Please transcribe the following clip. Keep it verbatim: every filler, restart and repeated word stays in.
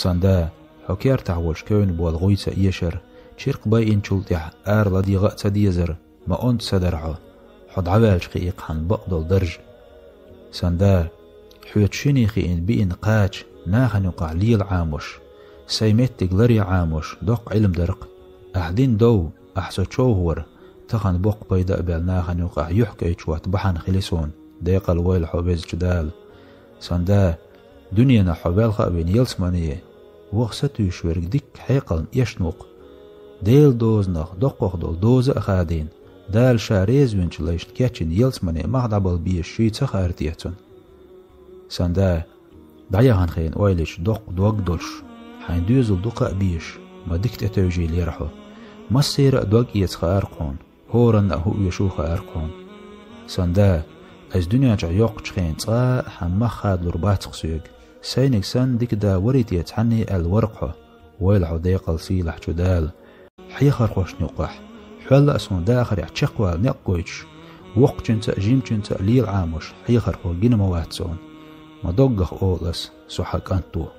Сан да, хьо кертахь волчу кевнна болу гӀуй ца эшара, чиркх байинчул тӀаьхьа ара ладегӀа а ца дезара, ма онда са дара хьо, хьо дӀаваьлча кхиийкхьан бакъдолу даржа. Сан да, хьоьца шине хиъна биъна кхача нахана юкъахь лела Ӏамош, сайн меттиг ларе Ӏамош доккха Ӏилма дарх. Ахь дина дов, ахь со човхавар, тахана боккха пайда а баьлла нахана юкъахь юьхькӀайчу хӀотта бахьана хили суна, декъала войла хьо Везачу Дала. Сан да, дуьненахь хьо велха а вина ялсамане, ваха сатуьйсуш верг дикка хьекъална эшна ву-кх. Делан дозанах доккхах долу доза а хадийна, Дала Ша реза винчу лайшна кечйина ялсамане мах дӀабала безаш шуьйра ца хаьара те цунна? Сан да, дӀаяхана хенахь ойла йича доккха дог а долуш, хьайн доьзал дукха а безаш, ма дика тӀетевжийлера хьо. Массеран а дог эца хаьара-кх хьуна, хӀоранна а хӀу оьшу хаьара-кх хьуна. Сан да, аса дуьнен чохь йоккхучу хенахь цкъа а хьан мах хадалур бац-кх соьга, сайниг санна дика да варий те цхьанне аьлла вара-кх хьо, войла хьо декъала сийлахьчу Дала. Хьехархошна юкъахь, хьол а суна дахарехь чекхвала некъ гойтуш, воккхачуьнца а, жимачуьнца а лела Ӏамош хьехархо гина ма вац суна. Ма доггах олу ас, со хьан кӀант ву.